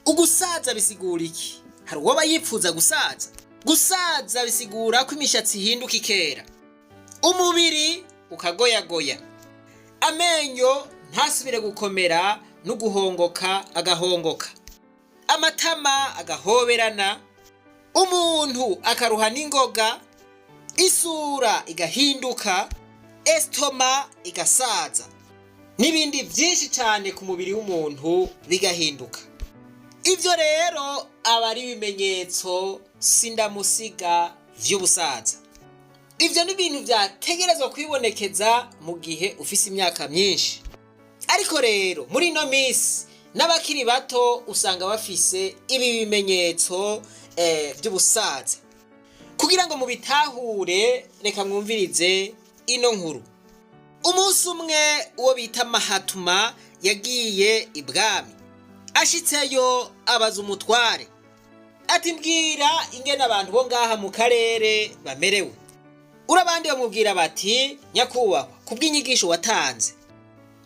Ugusaza bisigura iki? Hari uwoba yipfuza gusaza? Gusaza bisigura ko imishatsi ihinduka ikera, umubiri ukagoyagoya, amenyo ntasubire gukomera no guhongoka agahongoka, amatama agahoberana, umuntu akaruha n'ingoga, isura igahinduka, estomac igasaza, n'ibindi byinshi cyane ku mubiri w'umuntu bigahinduka. Ibyo rero aba ari ibimenyetso sindamusiga vy'ubusaza. Ibyo ni ibintu byategerezwa kwibonekeza mu gihe ufise imyaka myinshi. Ariko rero muri ino minsi n'abakiri bato usanga bafise ibi bimenyetso by'ubusaza. Kugira ngo mubitahure, reka mwumvirize ino nkuru. Umunsi umwe uwo bita Mahatuma yagiye ibwami. Ashitseyo abaza umutware ati: "Mbwira ingene abantu bo ngaha mu karere bamerewe." Urabandi bamubwira bati: "Nyakubahwa, kubw'inyigisho watanze,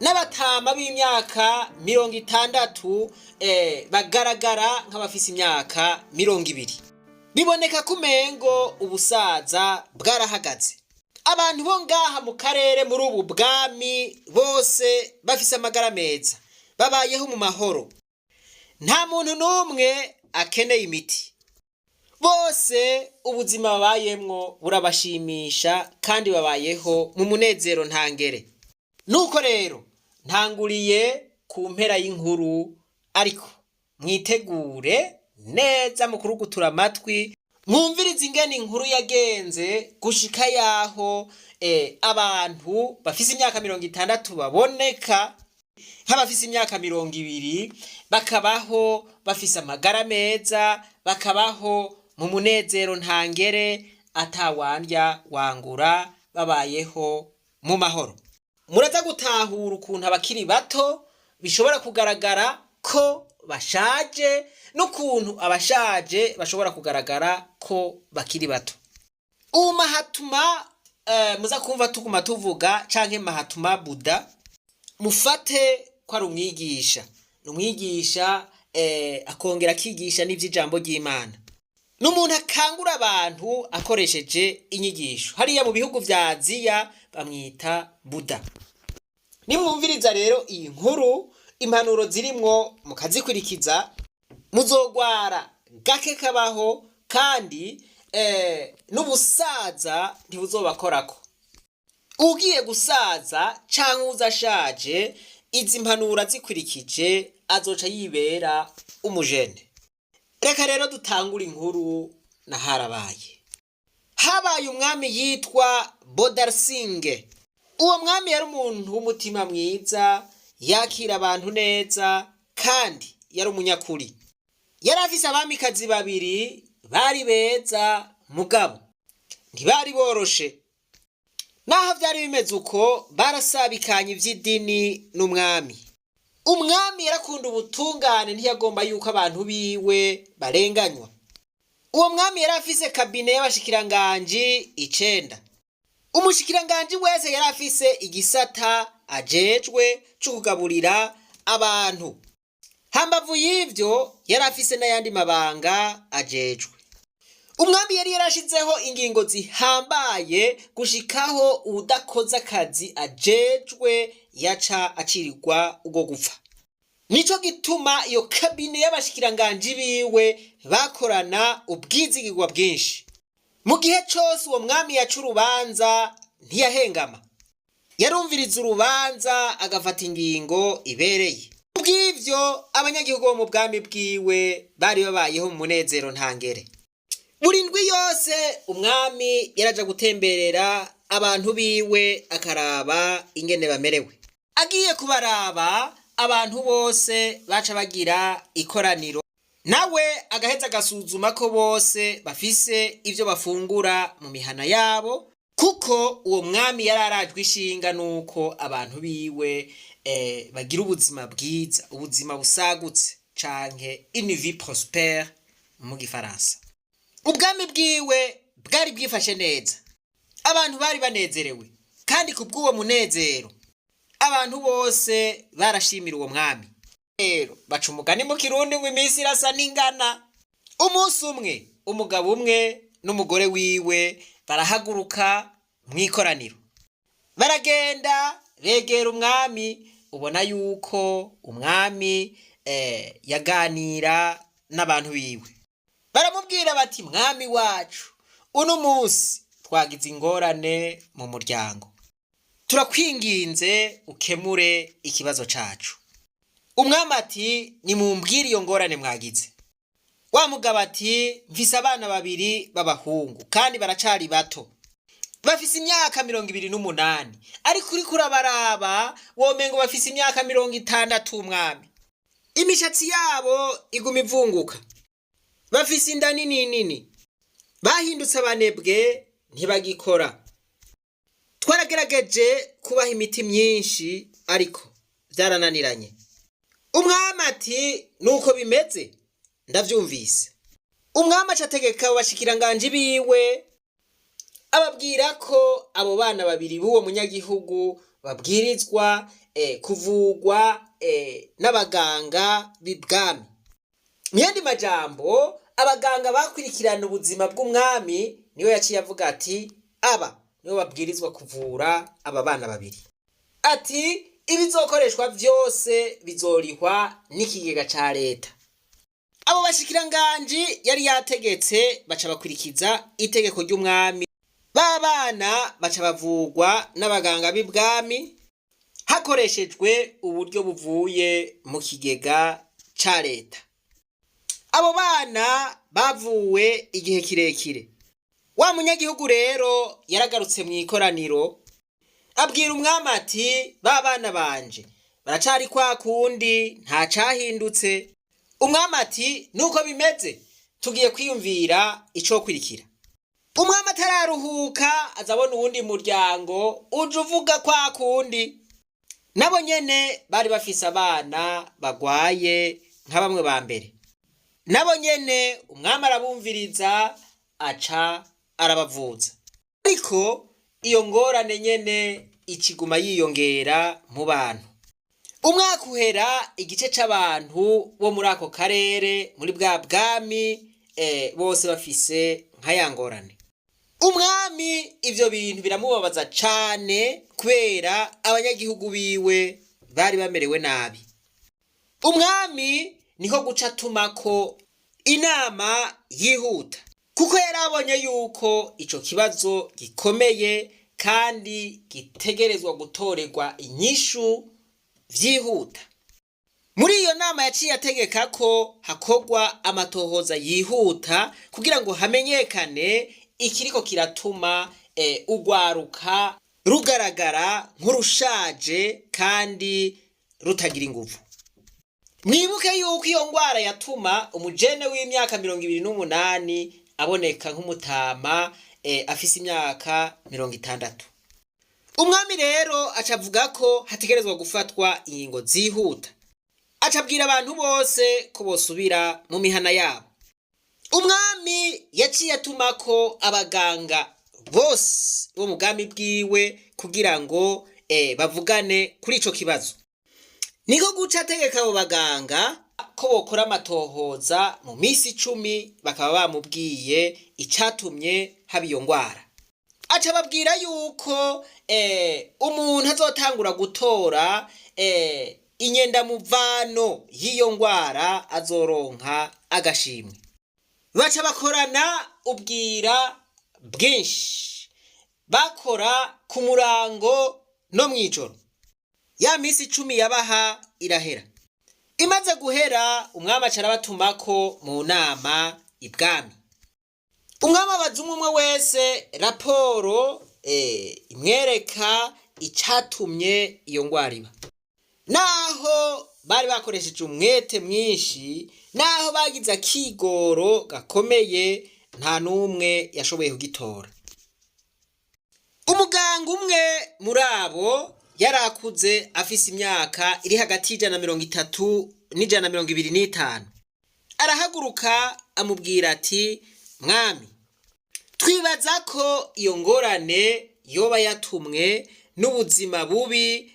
n'abatama b'imyaka 60 bagaragara nk'abafise imyaka 20. Biboneka ko umengo ubusaza bwarahagaze. Abantu bo ngaha mu karere, muri ubu bwami, bose bafise amagara meza, babayeho mu mahoro. Nta muntu n'umwe akeneye imiti. Bose ubuzima babayemwo burabashimisha kandi babayeho mu munezero ntangere." Nuko rero ntanguriye ku mpera y'inkuru, ariko mwitegure neza mu kurugutura amatwi, mwumvirize ingene inkuru yagenze gushika yaho abantu bafise imyaka 60 baboneka nk'abafise imyaka 20, bakabaho bafise amagara meza, bakabaho mu munezero ntangere, atawandya wangura, babayeho mu mahoro. Muraza gutahura ukuntu abakiri bato bishobora kugaragara ko bashaje n'ukuntu abashaje bashobora kugaragara ko bakiri bato. Ubu Mahatuma muza kumva tuguma tuvuga, canke Mahatuma Buda, mufate ko ari umwigisha. Ni umwigisha akongera akigisha n'ivy'ijambo ry'Imana. Ni umuntu akangura abantu akoresheje inyigisho. Hariya mu bihugu vya Aziya bamwita Buda. Nimwumviriza rero iyi nkuru, impanuro zirimwo mukazikurikiza, muzogwara gake kabaho kandi n'ubusaza ntibuzobakorako. Ugiye gusaza canke uza ashaje, izi mpanuro azikurikije azoca yibera umujene. Reka rero dutangure inkuru. Na harabaye, habaye umwami yitwa Bodarsinge. Uwo mwami yari umuntu w'umutima mwiza, yakira abantu neza kandi yari umunyakuri. Yari afise abamikazi babiri bari beza, mugabo ntibari boroshe. Naho vyari bimeze uko, barasabikanye ivy'idini n'umwami. Umwami yarakunda ubutungane, ntiyagomba yuko abantu biwe barenganywa. Uwo mwami yari afise cabinet y'abashikiranganji icenda. Umushikiranganji wese yari afise igisata ajejwe co kugaburira abantu. Hambavu y'ivyo, yari afise n'ayandi mabanga ajejwe. Umwami yari yarashizeho ingingo zihambaye gushikaho uwudakoze akazi ajejwe yaca acirirwa ubwo gupfa. Nico gituma iyo cabinet y'abashikiranganji biwe bakorana ubwizigirwa bwinshi. Mu gihe cose uwo mwami yaca urubanza, ntiyahengama, yarumviriza urubanza agafata ingingo ibereye. Kubw'ivyo, abanyagihugu bo mu bwami bwiwe bari babayeho mu munezero ntangere. Buri ndwi yose umwami yaraja gutemberera abantu biwe, akaraba ingene bamerewe. Agiye kubaraba, abantu bose baca bagira ikoraniro, nawe agaheza agasuzuma ko bose bafise ivyo bafungura mu mihana yabo, kuko uwo mwami yari arajwe ishinga nuko abantu biwe bagira ubuzima bwiza, ubuzima busagutse, canke une vie prospère mu gifaransa. Ubwami bwiwe bwari bwifashe neza, abantu bari banezerewe, kandi kubw'uwo munezero abantu bose barashimira uwo mwami. Rero baca umugani mu Kirundi ngo iminsi irasa n'ingana. Umunsi umwe umugabo umwe n'umugore wiwe barahaguruka mw'ikoraniro, baragenda begera umwami. Ubona yuko umwami yaganira n'abantu biwe, baramubwira bati: "Mwami wacu, uno munsi twagize ingorane mu muryango, turakwinginze ukemure ikibazo cacu." Umwami ati: "Nimumbwire iyo ngorane mwagize." Wa mugabo ati: "Mfise abana babiri b'abahungu kandi baracari bato, bafise imyaka 28, ariko uriko urabaraba womengo bafise imyaka 60. Umwami, imishatsi yabo iguma ivunguka, bafise inda nini nini, bahindutse abanebwe, ntibagikora. Twaragerageje kubaha imiti myinshi ariko byarananiranye." Umwami ati: "Nuko bimeze, ndavyumvise." Umwami aca ategeka abo bashikiranganji biwe, ababwira ko abo bana babiri b'uwo munyagihugu babwirizwa kuvugwa n'abaganga b'ibwami. Mu yandi majambo, abaganga bakurikirana ubuzima bw'umwami niwe yaciye avuga ati: "Aba nibo babwirizwa kuvura aba bana babiri." Ati: "Ibizokoreshwa vyose bizorihwa n'ikigega ca leta." Abo bashikiranganji yari yategetse baca bakurikiza itegeko ry'umwami. Ba bana baca bavugwa n'abaganga b'ibwami hakoreshejwe uburyo buvuye mu kigega ca leta. Abo bana bavuwe igihe kirekire. Wa munyagihugu rero yaragarutse mu ikoraniro, abwira umwami ati: "Ba bana banje baracari kwa kundi, nta cahindutse." Umwami ati: "Nuko bimeze, tugiye kwiyumvira icokurikira." Umwami atararuhuka azabona uwundi muryango uje uvuga kwa kundi. Nabo nyene bari bafise abana bagwaye nka bamwe ba mbere. Nabo nyene umwami arabumviriza, aca arabavuza, ariko iyo ngorane nyene ikiguma yiyongera mu bantu. Umwaka uhera, igice c'abantu bo muri ako karere, muri bwa bwami, bose bafise nka ya ngorane. Umwami ivyo bintu biramubabaza cane kubera abanyagihugu biwe bari bamerewe nabi. Umwami niko guca atumako inama yihuta, kuko yari abonye yuko ico kibazo gikomeye kandi gitegerezwa gutorerwa inyishu vyihuta. Muri iyo nama yaciye ategeka ko hakorwa amatohoza yihuta kugira ngo hamenyekane ikiriko kiratuma urwaruka rugaragara nk'urushaje kandi rutagira inguvu. Mwibuke yuko iyo ngwara yatuma umujene w'imyaka 28 aboneka nk'umutama afise imyaka 60. Umwami rero aca avuga ko hategerezwa gufatwa ingingo zihuta, aca abwira abantu bose ko bosubira mu mihana yabo. Umwami yaciye atuma ko abaganga bose bo mu bwami bwiwe kugira ngo bavugane kuri ico kibazo. Niko guca ategeka abo baganga ko bokora amatohoza mu minsi 10, bakaba bamubwiye icatumye haba iyo ngwara. Aca ababwira yuko umuntu azotangura gutora inyendamuvano y'iyo ngwara azoronka agashimwe. Baca bakorana ubwira bwinshi, bakora ku murango no mw'ijoro. Ya minsi 10 yabaha irahera. Imaze guhera, umwami aca arabatumako mu nama ibwami. Umwami abaza umwe umwe wese raporo imwereka icatumye iyo ngwara iba. Naho bari bakoresheje umwete mwinshi, naho bagize akigoro gakomeye, nta n'umwe yashoboye kugitora. Umuganga umwe muri abo yari akuze, afise imyaka iri hagati y'130 n'125, arahaguruka amubwira ati: "Mwami, twibaza ko iyo ngorane yoba yatumwe n'ubuzima bubi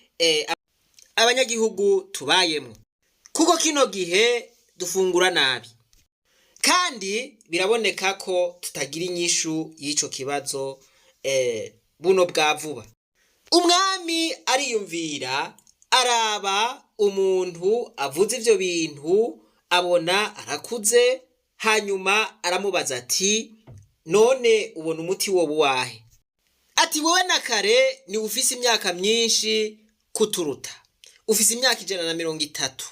abanyagihugu tubayemwo." Kuko kino gihe dufungura nabi, kandi biraboneka ko tutagira inyishu y'ico kibazo buno bwa vuba. Umwami ariyumvira, araba umuntu avuze ivyo bintu, abona arakuze, hanyuma aramubaza ati: "None ubona umuti woba uwahe?" Ati: "Wowe na kare niwe ufise imyaka myinshi kuturuta, ufise imyaka 130,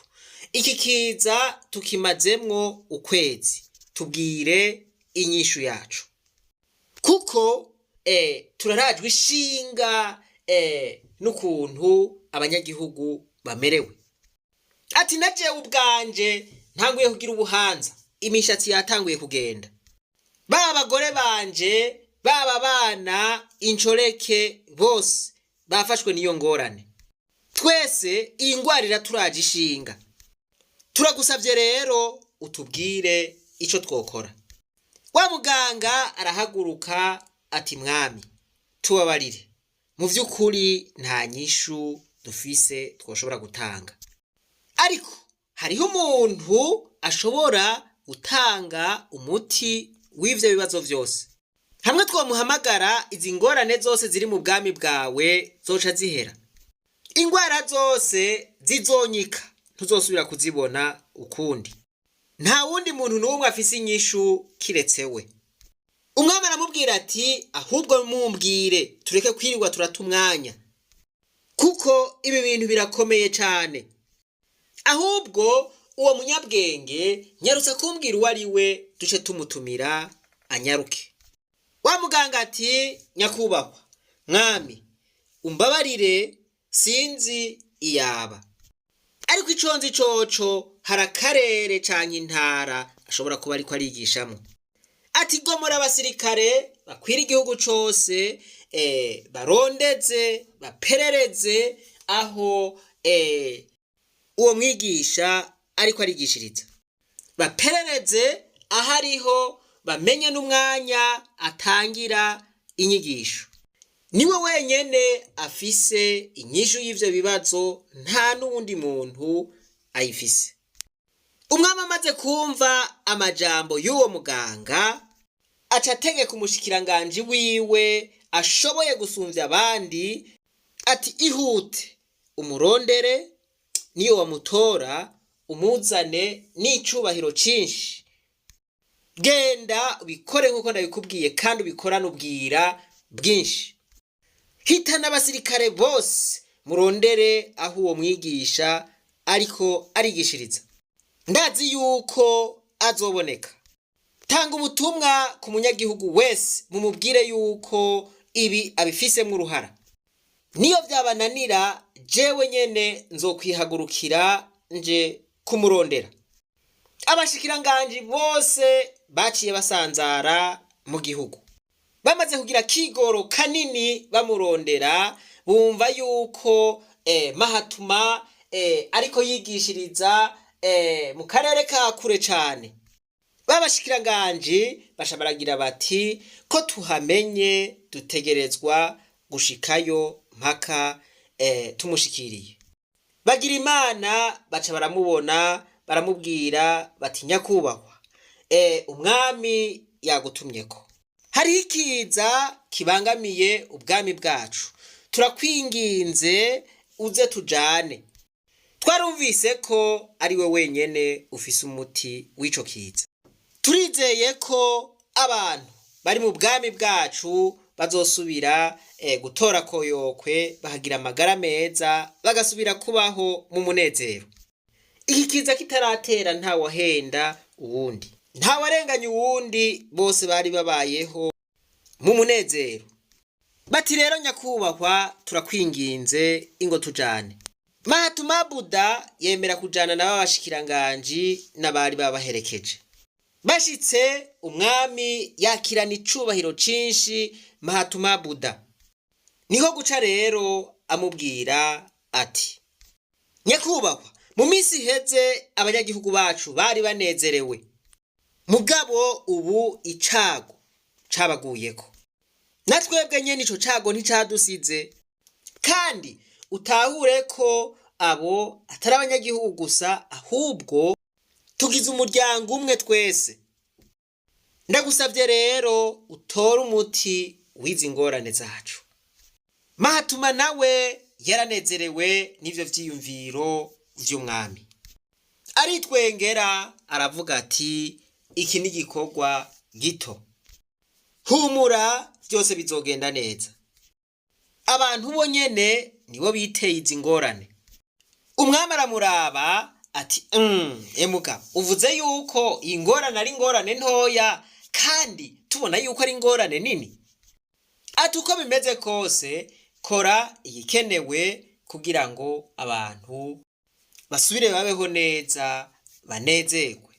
iki kiza tukimazemwo ukwezi, tubwire inyishu yacu, kuko turarajwe ishinga n'ukuntu abanyagihugu bamerewe." Ati: "Na jewe ubwanje ntanguye kugira ubuhanza, imishatsi yatanguye kugenda, baba abagore banje, baba abana incoreke, bose bafashwe n'iyo ngorane. Twese iyi ngwara iraturaje ishinga. Turagusavye rero utubwire ico twokora." Wa muganga arahaguruka ati: "Mwami, tubabarire, mu vy'ukuri nta nyishu dufise twoshobora gutanga, ariko hariho umuntu ashobora gutanga umuti w'ivyo bibazo vyose. Hamwe twomuhamagara, izi ngorane zose ziri mu bwami bwawe zoca zihera, ingwara zose zizonyika, ntuzosubira kuzibona ukundi. Nta wundi muntu n'umwe afise inyishu kiretse we." Umwami aramubwira ati: "Ahubwo mumbwire, tureke kwirirwa turata umwanya, kuko ibi bintu birakomeye cane. Ahubwo uwo munyabwenge nyarutsa kumbwira uwo ari we, duce tumutumira anyaruke." Wa muganga ati: "Nyakubahwa mwami, umbabarire, sinzi iyaba, ariko ico nzi coco, hari akarere canke intara ashobora kuba ariko arigishamwo." Ati: "Gomora abasirikare bakwira igihugu cose, barondeze, baperereze aho uwo mwigisha ariko arigishiriza, baperereze aho ariho, bamenye n'umwanya atangira inyigisho. Niwe wenyene afise inyishu y'ivyo bibazo, nta n'uwundi muntu ayifise." Umwami amaze kumva amajambo y'uwo muganga, aca ategeka umushikiranganji wiwe ashoboye gusumvya abandi ati: "Ihute umurondere, niyo wamutora umuzane n'icubahiro cinshi. Genda ubikore nk'uko ndabikubwiye, kandi ubikorane ubwira bwinshi. Hitana abasirikare bose, murondere aho uwo mwigisha ariko arigishiriza. Ndazi yuko azoboneka. Tanga ubutumwa ku munyagihugu wese, mumubwire yuko ibi abifisemwo uruhara. Niyo vyabananira, jewe nyene nzokwihagurukira nje kumurondera." Abashikiranganji bose baciye basanzara mu gihugu. Bamaze kugira kigoro kanini bamurondera, bumva yuko Mahatuma ariko yigishiriza mu karere ka kure cane. Babashikiranganji basha baragira bati: "Ko tuhamenye, dutegerezwa gushikayo mpaka tumushikiriye." Bagira Imana, baca baramubona, baramubwira bati: "Nyakubahwa, umwami yagutumyeko. Hariho ikiza kibangamiye ubwami bwacu, turakwinginze uze tujane. Twarumvise ko ari we wenyene ufise umuti w'ico kiza. Turizeye ko abantu bari mu bwami bwacu bazosubira gutora koyokwe, bakagira amagara meza, bagasubira kubaho mu munezero. Iki kiza kitaratera, nta wahenda uwundi, nta warenganya uwundi, bose bari babayeho mu munezero." Bati: "Rero nyakubahwa, turakwinginze, ingo tujane." Mahatma Buddha yemera kujana na babashikiranganji n'abari babaherekeje. Bashitse, umwami yakirana icubahiro cinshi Mahatma Buddha. Niho guca rero amubwira ati: "Nyakubahwa, mu minsi iheze abanyagihugu bacu bari banezerewe, mugabo ubu icago cabaguyeko. Na twebwe nyene ico cago nticadusize, kandi utahure ko abo atari abanyagihugu gusa, ahubwo tugize umuryango umwe twese. Ndagusabye rero utore umuti w'izi ngorane zacu. Mahatuma nawe yaranezerewe n'ivyo vyiyumviro vy'umwami, aritwengera aravuga ati iki ni igikorwa gito, humura byose bizogenda neza. Abantu bo nyene nibo biteye izi ngorane. Umwami aramuraba ati emuga uvuze yuko iyi ngorane ari ingorane ntoya kandi tubona yuko ari ingorane nini. Ati uko bimeze kose kora igikenewe kugira ngo abantu basubire babeho neza banezerwe.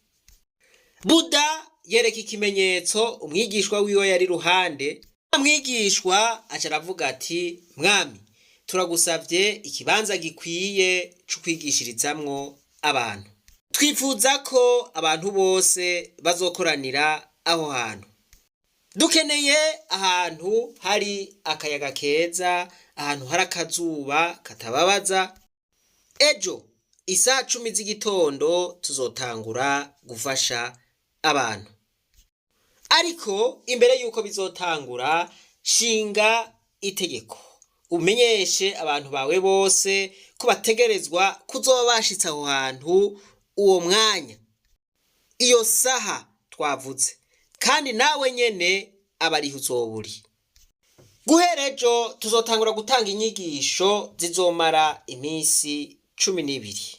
Buda yereka ikimenyetso umwigishwa wiwe yari ruhande. Umwigishwa aca aravuga ati mwami, turagusavye ikibanza gikwiye co kwigishirizamwo abantu. Twifuza ko abantu bose bazokoranira aho hantu. Dukeneye ahantu hari akayaga keza, ahantu hari akazuba katababaza. Ejo isaha 10 z'igitondo tuzotangura gufasha abantu. Ariko imbere yuko bizotangura, shinga itegeko umenyeshe abantu bawe bose ko bategerezwa kuzoba bashitse aho hantu uwo mwanya, iyo saha twavuze, kandi nawe nyene abariho uzoba uri. Guhera ejo tuzotangura gutanga inyigisho zizomara iminsi 12.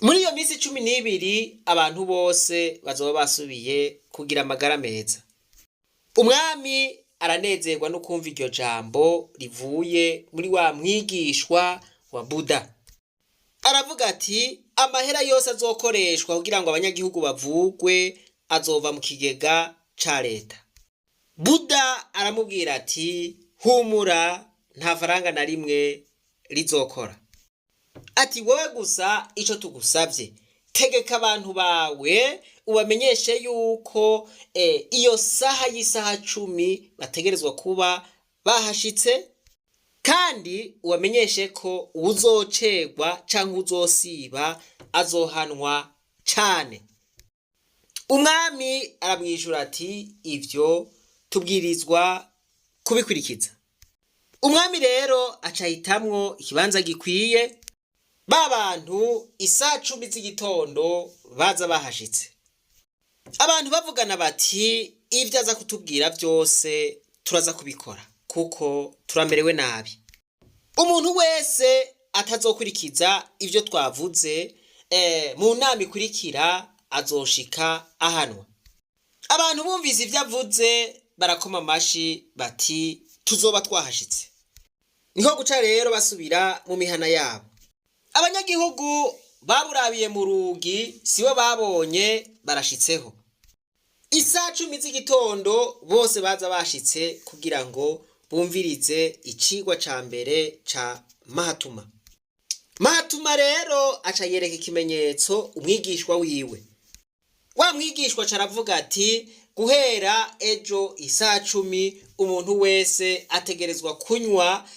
Muri iyo minsi 12 abantu bose bazoba basubiye kugira amagara meza. Umwami aranezerwa no kumva iryo jambo rivuye muri wa mwigishwa wa Buda. Aravuga ati amahera yose azokoreshwa kugira ngo abanyagihugu bavugwe azova mu kigega ca leta. Buda aramubwira ati humura, nta faranga na rimwe rizokora. Ati wowe gusa ico tugusavye, tegeka abantu bawe ubamenyeshe yuko iyo saha y'isaha 10 bategerezwa kuba bahashitse, kandi ubamenyeshe ko uwuzocerwa canke uwuzosiba azohanwa cane. Umwami aramwishura ati ivyo tubwirizwa kubikurikiza. Umwami rero aca ahitamwo ikibanza gikwiye. Ba bantu isaha 10 z'igitondo baza bahashitse. Abantu bavugana bati ivyo aza kutubwira vyose turaza kubikora kuko turamerewe nabi. Umuntu wese atazokurikiza ivyo twavuze mu nama ikurikira azoshika ahanwa. Abantu bumvise ivyo avuze barakoma amashi bati tuzoba twahashitse. Niho guca rero basubira mu mihana yabo. Abanyagihugu baburabiye mu rugi sibo babonye barashitseho. Isaha 10 z'igitondo bose baza bashitse kugira ngo bumvirize icigwa ca mbere ca Mahatuma. Mahatuma rero aca yereka ikimenyetso umwigishwa wiwe. Wa mwigishwa aca aravuga ati guhera ejo isaha 10 umuntu wese ategerezwa kunywa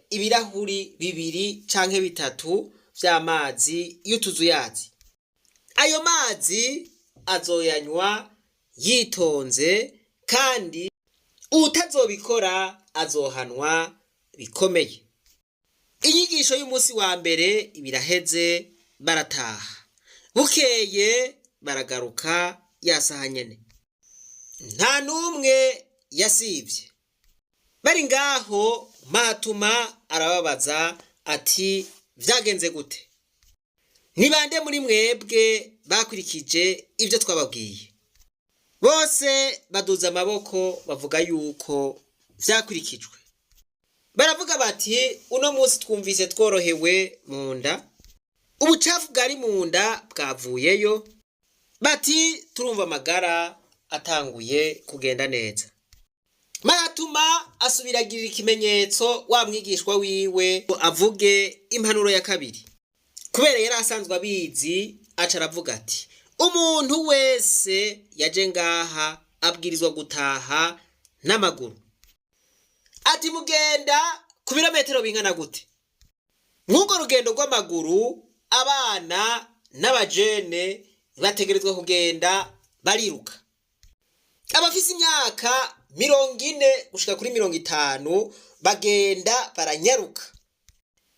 ibirahuri 2 canke 3 vy'amazi y'utuzuyazi. Ayo mazi azoyanywa yitonze, kandi utazobikora azohanwa bikomeye. Inyigisho y'umunsi wa mbere ibiraheze, barataha. Bukeye baragaruka ya saha nyene, nta n'umwe yasivye. Bari ngaho Mahatuma arababaza ati vyagenze gute? Ni bande muri mwebwe bakurikije ivyo twababwiye? Bose baduza amaboko bavuga yuko vyakurikijwe. Baravuga bati uno munsi twumvise tworohewe mu nda, ubucafu bwari mu nda bwavuyeyo. Bati turumva amagara atanguye kugenda neza. Mahatuma asubiragirira ikimenyetso wa mwigishwa wiwe avuge impanuro ya kabiri. Kubera yari asanzwe abizi, aca aravuga ati umuntu wese yaje ngaha abwirizwa gutaha n'amaguru. Ati mugenda ku birometero bingana gute? Mw'urwo rugendo rw'amaguru, abana n'abajene bategerezwa kugenda bariruka. Abafise imyaka 40 gushika kuri 50 bagenda baranyaruka,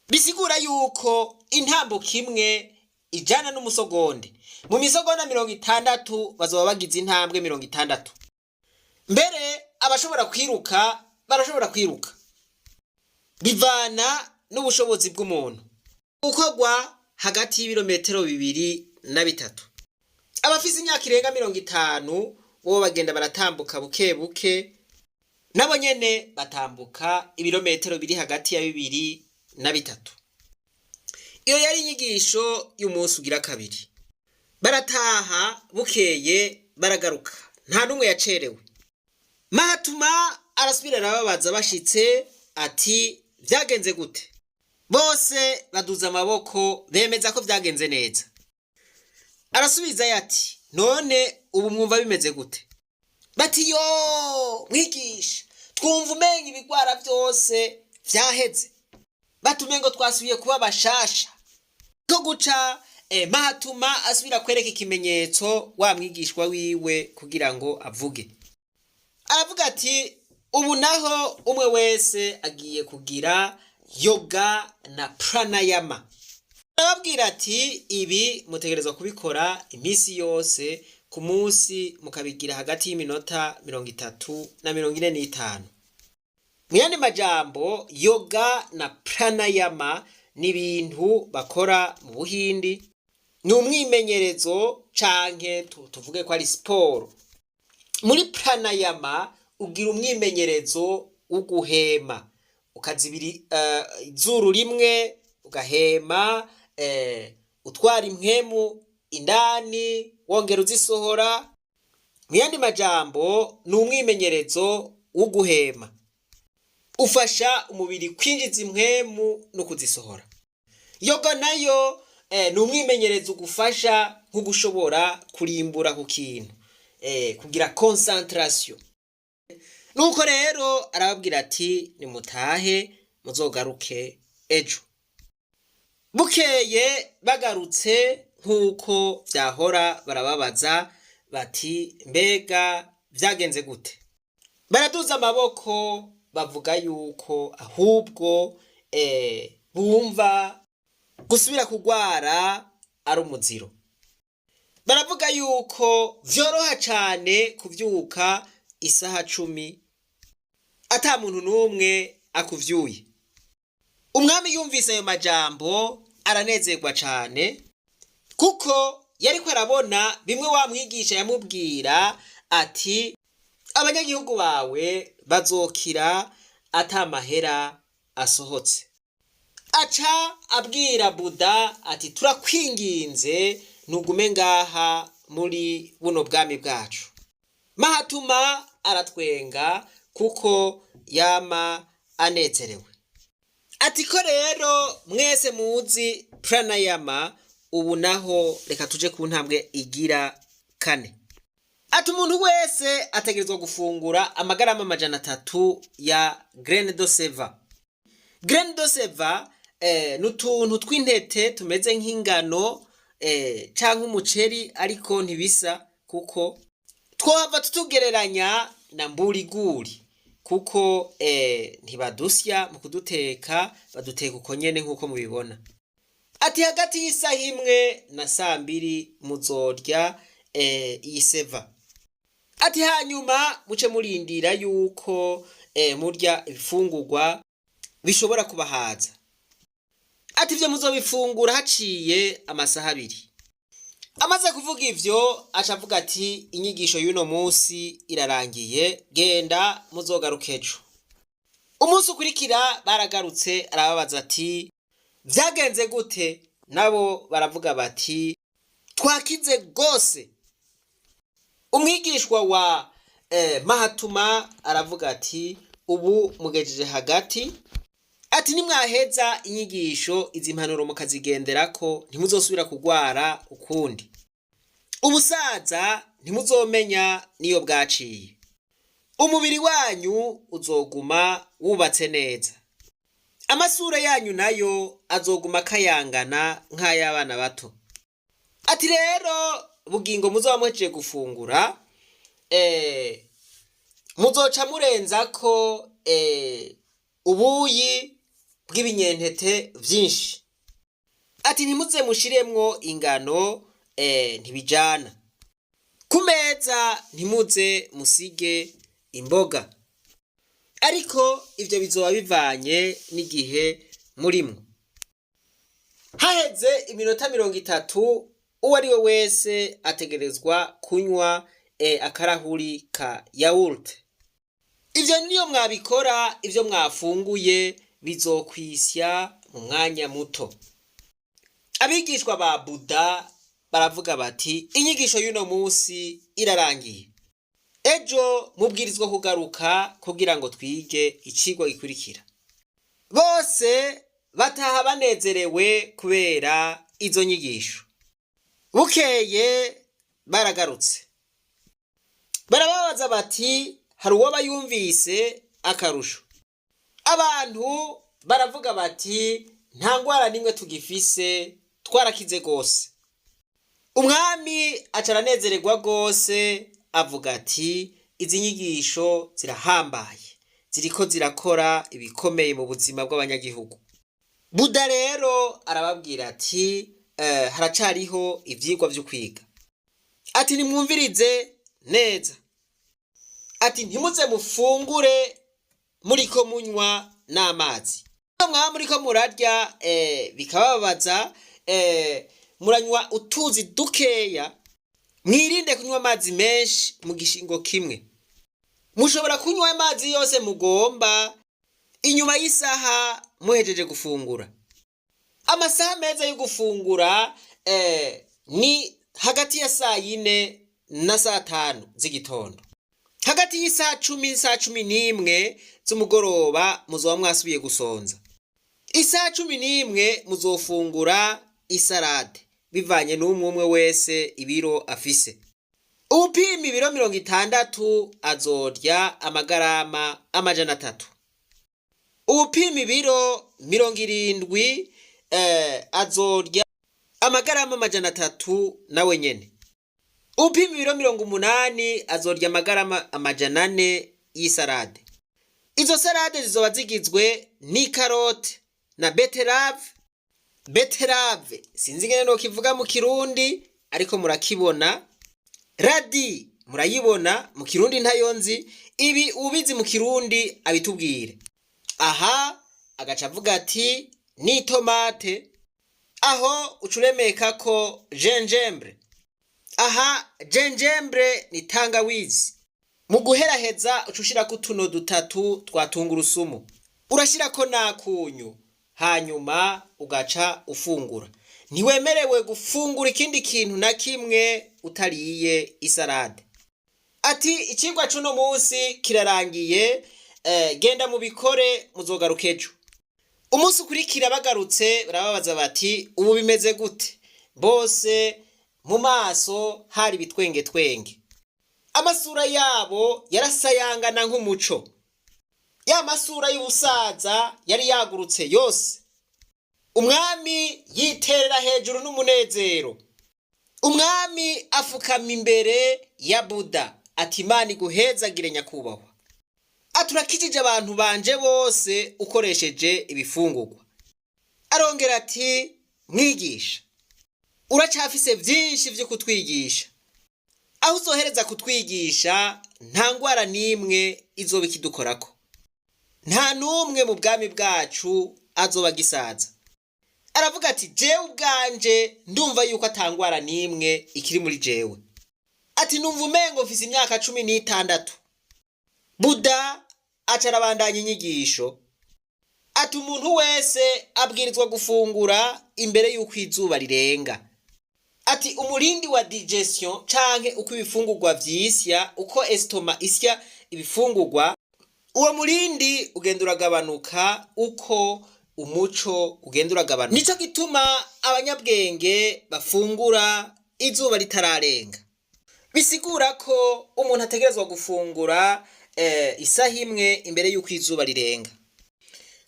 bisigura yuko intambuko imwe ijana n'umusogonde. Mu misogonda 60 bazoba bagize intambwe 60. Mbere abashobora kwiruka barashobora kwiruka, bivana n'ubushobozi bw'umuntu. Gukorwa hagati y'ibirometero 2 na 3. Abafise imyaka irenga 50 bo bagenda baratambuka buke buke, nabo nyene batambuka ibirometero biri hagati ya 2 na 3. Iyo yari inyigisho y'umunsi ugira kabiri. Barataha, bukeye baragaruka, nta n'umwe yacerewe. Mahatuma arasubira arababaza bashitse ati: "Vyagenze gute?" Bose baduza amaboko, bemeza ko vyagenze neza. Arasubizayo ati: "None ubu mwumva bimeze gute?" Bati: "Yo mwigisha, twumva umenga ibigwara vyose vyaheze." Batumengo ngo twasubiye kuba bashasha. Ko guca Mahatuma asubira kwereka ikimenyetso wa mwigishwa wiwe kugira ngo avuge. Aravuga ati: "Ubu naho umwe wese agiye kugira yoga na pranayama." Arababwira ati: "Ibi mutegerezwa kubikora iminsi yose ku munsi, mukabigira hagati y'iminota 30 na 45." Mu yandi majambo, yoga na pranayama ni ibintu bakora mu Buhindi, ni umwimenyerezo canke tuvuge ko ari siporo. Muri pranayama ugira umwimenyerezo wo guhema, ukazibira izuru rimwe, ugahema, utwara impwemu indani, wongera uzisohora. Mu yandi majambo, ni umwimenyerezo wo guhema, ufasha umubiri kwinjiza impwemu no kuzisohora. Yoga nayo ni umwimenyerezo ugufasha nko gushobora kurimbura ku kintu, kugira concentration. Nuko rero arababwira ati: "Nimutahe, muzogaruke ejo." Bukeye bagarutse nk'uko vyahora, barababaza bati: "Mbega vyagenze gute?" Baraduza amaboko, bavuga yuko ahubwo bumva gusubira kugwara ari umuziro. Baravuga yuko vyoroha cane kuvyuka isaha 10 ata muntu n'umwe akuvyuye. Umwami yumvise ayo majambo aranezerwa cane, kuko yariko arabona bimwe wa mwigisha yamubwira ati: "Abanyagihugu bawe bazokira ata mahera asohotse." Aca abwira Buda ati: "Turakwinginze, ntugume ngaha muri buno bwami bwacu." Mahatuma aratwenga kuko yama anezerewe. Ati: "Ko rero mwese muzi pranayama, ubu naho reka tuje ku ntambwe igira kane." Ati: "Umuntu wese ategerezwa gufungura amagarama 300 ya graine de seva." Graine de seva ni utuntu tw'intete tumeze nk'ingano canke umuceri, ariko ntibisa, kuko twohava tutugereranya na mburiguri, kuko ntibadusya mu kuduteka, baduteka uko nyene nk'uko mubibona. Ati: "Hagati y'isaha 1 na saa 2 muzorya iyi seva." Ati: "Hanyuma muce murindira yuko murya ibifungurwa bishobora kubahaza." Ati: "Ivyo muzobifungura haciye amasaha 2." Amaze kuvuga ivyo, aca avuga ati: "Inyigisho y'uno munsi irarangiye, genda, muzogaruka ejo." Umunsi ukurikira baragarutse, arababaza ati: "Vyagenze gute?" Nabo baravuga bati: "Twakize rwose." Umwigishwa wa Mahatuma aravuga ati: "Ubu mugejeje hagati." Ati: "Nimwaheza inyigisho, izi mpanuro mukazigenderako, ntimuzosubira kugwara ukundi. Ubusaza ntimuzomenya niyo bwaciye. Umubiri wanyu uzoguma wubatse neza." Amasura yanyu nayo azoguma akayangana nk'ay'abana bato. Ati rero bugingo muzoba muhejeje gufungura, muzoca murenzako ubuyi bw'ibinyentete vyinshi. Ati ntimuze mushiremwo ingano, ntibijana. Ku meza ntimuze musige imboga. Ariko ivyo bizoba bivanye n'igihe murimwo. Haheze iminota 30, uwo ari we wese ategerezwa kunywa akarahuri ka yawurute. Ivyo niyo mwabikora, ivyo mwafunguye bizokwisya mu mwanya muto. Abigishwa ba Buda baravuga bati inyigisho y'uno munsi irarangiye. Ejo mubwirizwa kugaruka kugira ngo twige icigwa gikurikira. Bose bataha banezerewe kubera izo nyigisho. Bukeye baragarutse. Barababaza bati hari uwoba yumvise akarusho. Abantu baravuga bati nta ngwara n'imwe tugifise, twarakize gose. Umwami aca aranezererwa gose, avuga ati izi nyigisho zirahambaye, ziriko zirakora ibikomeye mu buzima bw'abanyagihugu. Buda rero arababwira ati haracariho ivyigwa vyo kwiga. Ati nimwumvirize neza. Ati ntimuze mufungure muriko munywa n'amazi. Mwaba muriko murarya bikababaza, muranywa utuzi dukeya, mwirinde kunywa amazi menshi mu gishingo kimwe. Mushobora kunywa amazi yose mugomba inyuma y'isaha muhejeje gufungura. Amasaha meza yo gufungura ni hagati ya saa yine na saa tanu z'igitondo. Hagati y'isaha 10 n'isaha 11 z'umugoroba muzoba mwasubiye gusonza. Isaha 11 muzofungura isarade bivanye n'umwe umwe wese ibiro afise. Uwupima ibiro 60 azorya amagarama 300. Uwupima ibiro 70 azorya amagarama 300 nawe nyene. Uwupima ibiro 80 azorya amagarama 400 y'isarade. Izo sarade zizoba zigizwe n'ikarote na beterave. Beterave sinzi ingene nokivuga mu Kirundi, ariko murakibona. Radi murayibona mu Kirundi ntayo nzi. Ibi ubizi mu Kirundi abitubwire. Aha agaca avuga ati ni tomate, aho ucuremeka ko gingembre. Aha gingembre ni tangawizi. Mu guheraheza uca ushirako utuno dutatu twa tungurusumu, urashirako n'akunyu, hanyuma ugaca ufungura. Ntiwemerewe gufungura ikindi kintu na kimwe utariye isarade. Ati icigwa c'uno munsi kirarangiye, genda mubikore, muzogaruka ejo. Umunsi ukurikira bagarutse barababaza bati ubu bimeze gute? Bose mu maso hari ibitwengetwenge, amasura yabo yarasayangana nk'umuco. Ya masura y'ubusaza yari yagurutse yose. Umwami yiterera hejuru n'umunezero. Umwami afukama imbere ya Buda ati Imana iguhezagire nyakubahwa. Aturakijije abantu banje bose ukoresheje ibifungurwa. Arongera ati mwigisha, uracafise vyinshi vyo kutwigisha. Aho uzohereza kutwigisha nta ngwara n'imwe izoba ikidukorako. Nta n'umwe mu bwami bwacu azoba agisaza. Aravuga ati jewe ubwanje ndumva yuko ata ngwara n'imwe ikiri muri jewe. Ati numva umengo mfise imyaka 16. Buda aca arabandanya inyigisho. Ati umuntu wese abwirizwa gufungura imbere y'uko izuba rirenga. Ati umurindi wa digestion canke uko ibifungurwa vyisya, uko estoma isya ibifungurwa, uwo murindi ugenda uragabanuka uko umuco ugenda uragabanuka. Nico gituma abanyabwenge bafungura izuba ritararenga. Bisigura ko umuntu ategerezwa gufungura isaha imwe imbere y'uko izuba rirenga.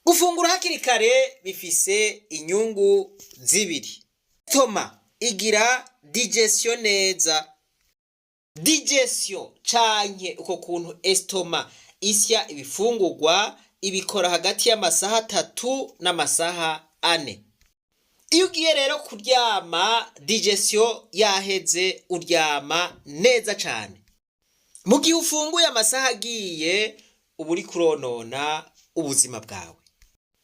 Gufungura hakiri kare bifise inyungu zibiri. Toma igira digestion neza. Digestion canke uko kuntu estomac isya ibifungurwa ibikora hagati y'amasaha 3 n'amasaha 4. Iyo ugiye rero kuryama digestion yaheze, uryama neza cane. Mu gihe ufunguye amasaha agiye, uba uriko uronona ubuzima bwawe.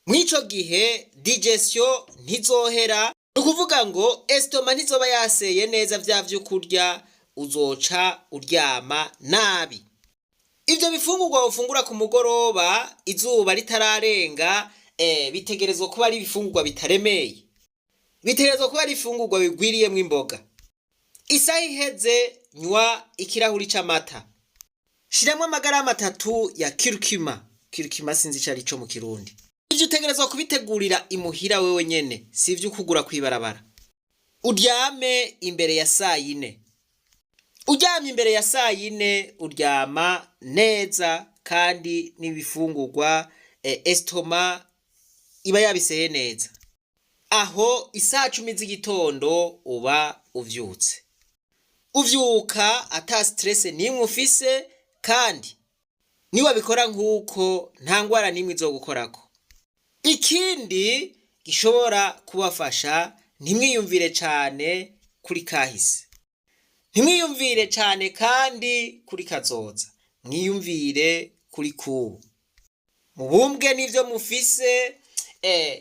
Mw'ico gihe digestion ntizohera, ni ukuvuga ngo estomac ntizoba yaseye neza vya vyokurya, uzoca uryama nabi. Ivyo bifungurwa ufungura ku mugoroba izuba ritararenga, bitegerezwa kuba ari ibifungurwa bitaremeye. Bitegerezwa kuba ari ibifungurwa bigwiriyemwo imboga. Isaha iheze, nywa ikirahuri c'amata. Shiramwo amagarama 3 ya curcuma. Curcuma sinzi ico arico mu Kirundi. Ivyo utegerezwa kubitegurira imuhira wewe nyene, si ivyo kugura kw'ibarabara. Uryame imbere ya sayine. Uryamye imbere ya sayine uryama neza, kandi n'ibifungurwa estomac iba yabiseye neza. Aho isaha 10 z'igitondo uba uvyutse. Uvyuka ata stress n'imwe ufise, kandi niwabikora nk'uko nta ngwara n'imwe izogukorako. Ikindi gishobora kubafasha, ntimwiyumvire cane kuri kahise. Ntimwiyumvire cane kandi kuri kazoza. Mwiyumvire kuri kubu. Mubumbwe n'ivyo mufise,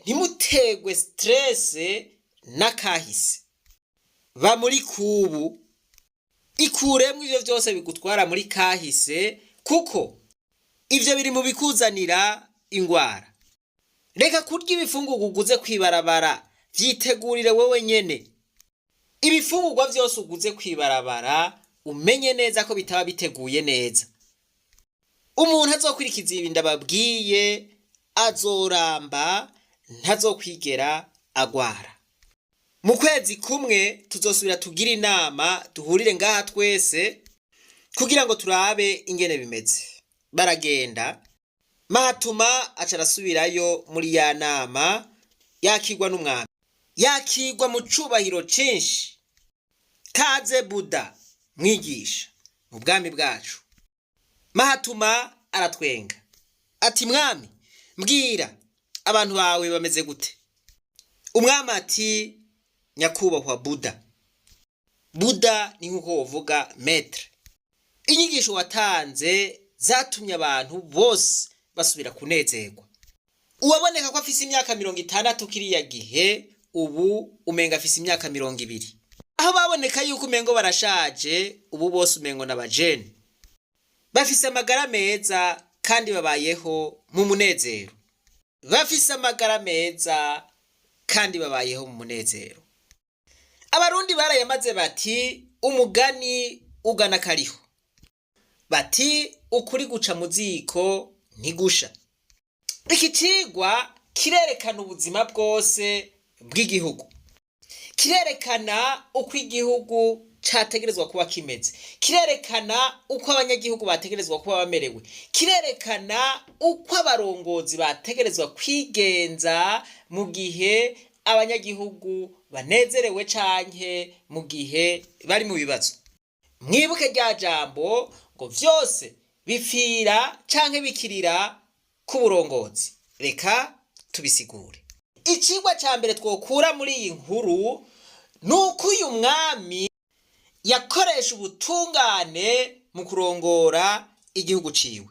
ntimutegwe stress n'akahise. Ba muri kubu. Ikuremwo ivyo vyose bigutwara muri kahise, kuko ivyo biri mu bikuzanira ingwara. Reka kurya ibifungurwa uguze kw'ibarabara, vyitegurire wewe nyene. Ibifungurwa vyose uguze kw'ibarabara umenye neza ko bitaba biteguye neza. Umuntu azokwirikiza ibi ndababwiye azoramba, ntazokwigera agwara. Mu kwezi kumwe tuzosubira tugire inama, duhurire ngaha twese kugira ngo turabe ingene bimeze. Baragenda. Mahatuma aca arasubirayo muri ya nama, yakirwa n'umwami, yakirwa mu cubahiro cinshi. "Kaze Buda, mwigisha, mu bwami bwacu." Mahatuma aratwenga ati: "Mwami, mbwira, abantu bawe bameze gute?" Umwami ati: "Nyakubahwa Buda," Buda ni nk'uko wovuga maître, "inyigisho watanze zatumye abantu bose basubira kunezerwa. Uwaboneka ko afise imyaka 60 kiriya gihe, ubu umenga afise imyaka 20. Aho baboneka yuko umengo barashaje, ubu bose umengo n'abajene. Bafise amagara meza kandi babayeho mu munezero. Bafise amagara meza kandi babayeho mu munezero." Abarundi barayamaze bati: "Umugani ugana kariho." Bati: "Ukuri guca mu ziko ntigusha." Iki cigwa kirerekana ubuzima bwose bw'igihugu, kirerekana uko igihugu categerezwa kuba kimeze, kirerekana uko abanyagihugu bategerezwa kuba bamerewe, kirerekana uko abarongozi bategerezwa kwigenza mu gihe abanyagihugu banezerewe canke mu gihe bari mu bibazo. Mwibuke rya jambo ngo vyose bipfira canke bikirira ku burongozi. Reka tubisigure. Icigwa ca mbere twokura muri iyi nkuru ni uko uyu mwami yakoresha ubutungane mu kurongora igihugu ciwe.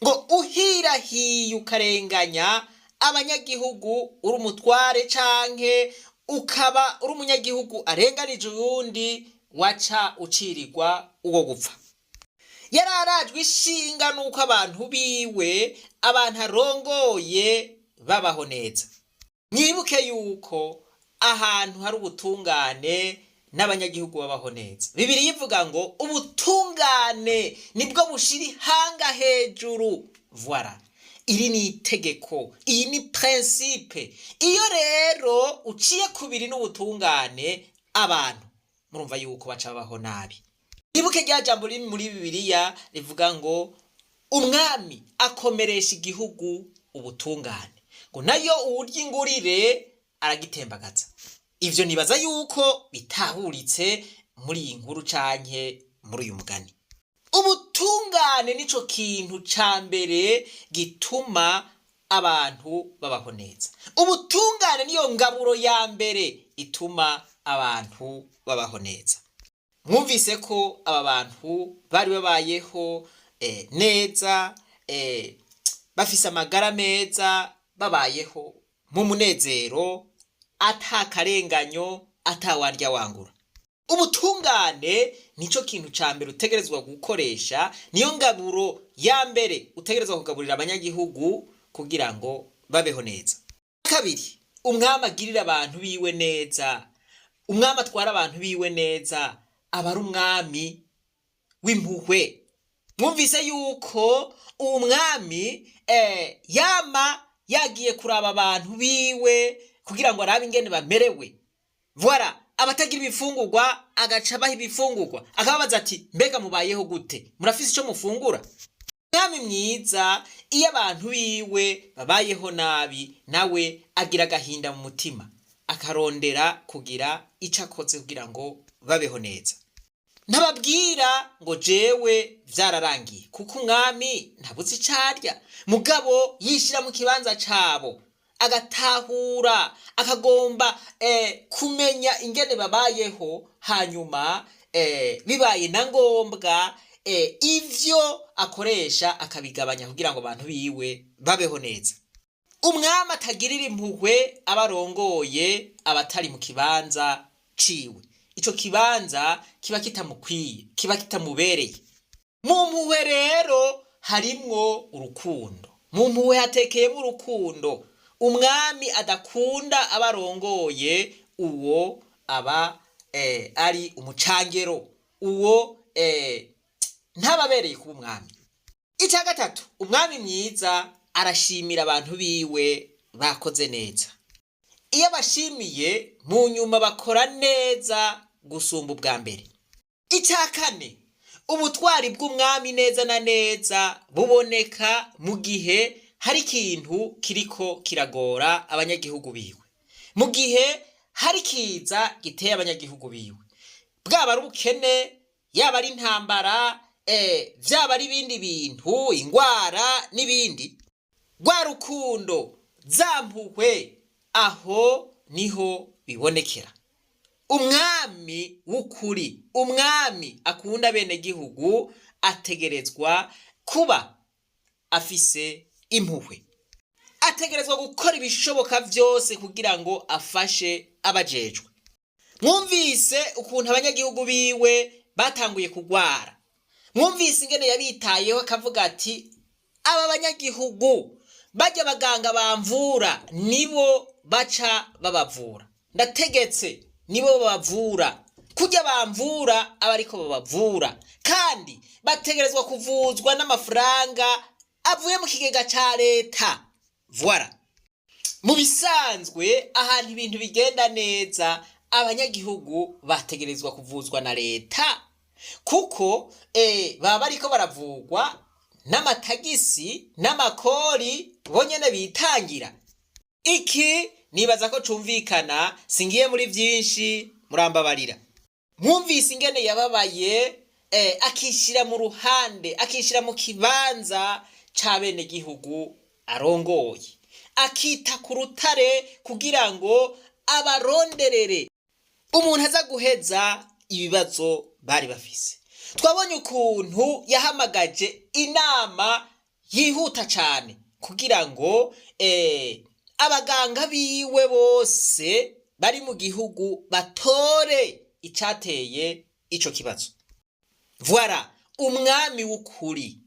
Ngo uhirahiye ukarenganya abanyagihugu uri umutware canke ukaba uri umunyagihugu arenganije uyundi, waca ucirirwa uwo gupfa. Yari arajwe ishinga n'uko abantu biwe, abantu arongoye, babaho neza. Mwibuke yuko ahantu hari ubutungane n'abanyagihugu babaho neza. Bibiliya ivuga ngo ubutungane nibwo bushira ihanga hejuru. Voilà, iri ni itegeko, iyi ni principe. Iyo rero uciye kubiri n'ubutungane, abantu murumva yuko baca babaho nabi. Ibuke rya jambo riri muri Bibiliya rivuga ngo umwami akomeresha igihugu ubutungane. Ngo nayo uwurya ingurire aragitembagaza. Ivyo nibaza yuko bitahuritse muri iyi nkuru canke muri uyu mugani. Ubutungane nico kintu ca mbere gituma abantu babaho neza. Ubutungane niyo ngaburo ya mbere ituma abantu babaho neza. Mwumvise ko aba bantu bari babayeho neza, bafise amagara meza, babayeho mu munezero, ata karenganyo, ata warya wangura. Ubutungane nico kintu ca mbere utegerezwa gukoresha, niyo ngaburo ya mbere utegerezwa kugaburira abanyagihugu kugira ngo babeho neza. Kabiri, umwami agirira abantu biwe neza, umwami atwara abantu biwe neza, aba ari umwami w'impuhwe. Mwumvise yuko uwo mwami yama yagiye kuraba abantu biwe kugira ngo arabe ingene bamerewe. Voilà, abatagira ibifungurwa agaca abaha ibifungurwa, akababaza ati mbega mubayeho gute, murafise ico mufungura? Umwami mwiza iyo abantu biwe babayeho nabi, nawe agira agahinda mu mutima, akarondera kugira ico akoze kugira ngo babeho neza. Ntababwira ngo jewe vyararangiye, kuko umwami ntabuze ico arya, mugabo yishira mu kibanza cabo, agatahura, akagomba kumenya ingene babayeho, hanyuma bibaye na ngombwa ivyo akoresha akabigabanya kugira ngo abantu biwe babeho neza. Umwami atagirira impuhwe abarongoye abatari mu kibanza ciwe, ico kibanza kiba kitamukwiye, kiba kitamubereye. Mu mpuhwe rero harimwo urukundo, mu mpuhwe hatekeyemwo urukundo. Umwami adakunda abarongoye, uwo aba ari umucangero, uwo ntababereye kuba umwami. Icya gatatu, umwami mwiza arashimira abantu biwe bakoze neza. Iyo abashimiye mu nyuma bakora neza gusumba ubwa mbere. Icya kane, ubutwari bw'umwami neza na neza buboneka mu gihe hari ikintu kiriko kiragora abanyagihugu biwe, mu gihe hari ikiza giteye abanyagihugu biwe, bwaba ari ubukene, yaba ari intambara, vyaba ari ibindi bintu, ingwara n'ibindi. Rwa rukundo, za mpuhwe, aho niho bibonekera. Umwami w'ukuri, umwami akunda bene gihugu, ategerezwa kuba afise impuhwe, ategerezwa gukora ibishoboka vyose kugira ngo afashe abajejwe. Mwumvise ukuntu abanyagihugu biwe batanguye kugwara, mwumvise ingene yabitayeho, akavuga ati aba banyagihugu barya abaganga bamvura nibo baca babavura, ndategetse nibo babavura, kurya bamvura aba ariko babavura, kandi bategerezwa kuvuzwa n'amafaranga avuye mu kigega ca leta. Voilà. Mu bisanzwe ahantu ibintu bigenda neza, abanyagihugu bategerezwa kuvuzwa na leta, kuko baba bariko baravugwa n'amatagisi n'amakori bonyene bitangira. Iki nibaza ko cumvikana, singiye muri vyinshi, murambabarira. Mwumvise ingene yababaye, akishira mu ruhande, akishira mu kibanza c'abenegihugu arongoye, akita ku rutare kugira ngo abaronderere umuntu aza guheza ibibazo bari bafise. Twabonye ukuntu yahamagaje inama yihuta cane kugira ngo abaganga biwe bose bari mu gihugu batore icateye ico kibazo. Voilà, umwami w'ukuri